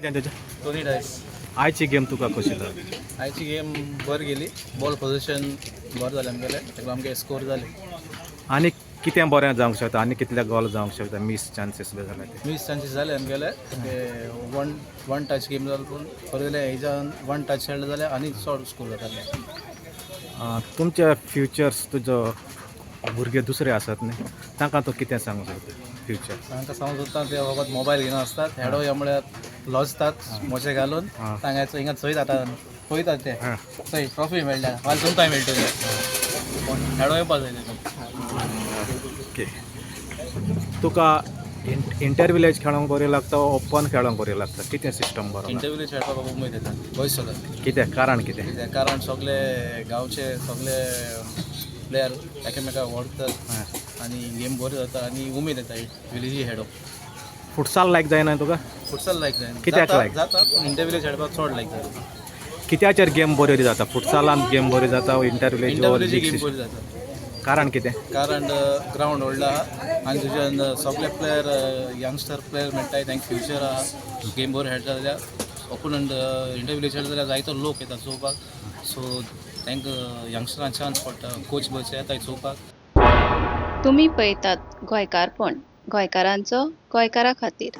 कितें तुजें? टोनी डायस. आयची गेम तुका कशी लागली? आयची गेम बरी गेली. बॉल पोझिशन बरें जालें आमगेलें, ताका आमगे स्कोर जाले. आनी कितें बरें जावंक शकता आनी कितले गोल जावंक शकता? मीस चान्सीस बी जाले ते? मीस चान्सीस जाले आमगेले. ते वन वन टच गेम जालो, पूण खरें जाल्यार हेज्यान वन टच खेळ्ळें जाल्यार आनी चड स्कोर जाताले. तुमच्या फ्युचर्स, तुजो भुरगे दुसरे आसात न्ही, तांकां तूं कितें सांगूंक शकता फ्युचर? तांकां सांगूंक सोदता, ते फकत मोबायल घेवन आसतात, हेडो ह्या म्हळ्यार लजतात मोचे घालून. तांकां हिंगा चोयत आतां पळयतात ते, चोय ट्रॉफी मेळ्ळ्या, फाल्यां तुमकांय मेळटली, पूण हेडो येवपा जाय तेतून. ओके, तुका इंटर विलेज खेळोंक बरें लागता, ओपन खेळोंक बरें लागता? कितें सिस्टम बरो लागता? इंटरव्यूले खेळपाक उमेद येता, गोंय सगळें. कित्याक? कारण कितें? कित्याक? कारण सगळे गांवचे सगळे प्लेयर एकामेकाक वळखतात आनी गेम बरी जाता आनी उमेद येता विलेजी हेडो. फुटसाल लायक जायना तुका? फुटसाल लायक जायना. कित्याक जाता like? जाता, पूण इंटर विलेज खेळपाक चड लायक जाता. कित्याचेर गेम बरी जाता? फुटसालान गेम बरी जाता, इंटर विलेज? इंटर विलेजी गेम बरी जाता. कारण कितें? कारण ग्रावंड व्हडलो आहा आनी तुज्यान सगळे प्लेयर, यंगस्टर प्लेयर मेळटाय, तांकां फ्युचर आहा. गेम बरो खेळटा जाल्यार, ओपोनंट इंटर विलेज खेळटा जाल्यार जायतो लोक येता चोवपाक, सो तांकां यंगस्टरांक चान्स पडटा, कोच बरे येताय चोवपाक. तुमी पळयतात गोंयकारपण, गोंयकारांचो गोंयकारा खातीर.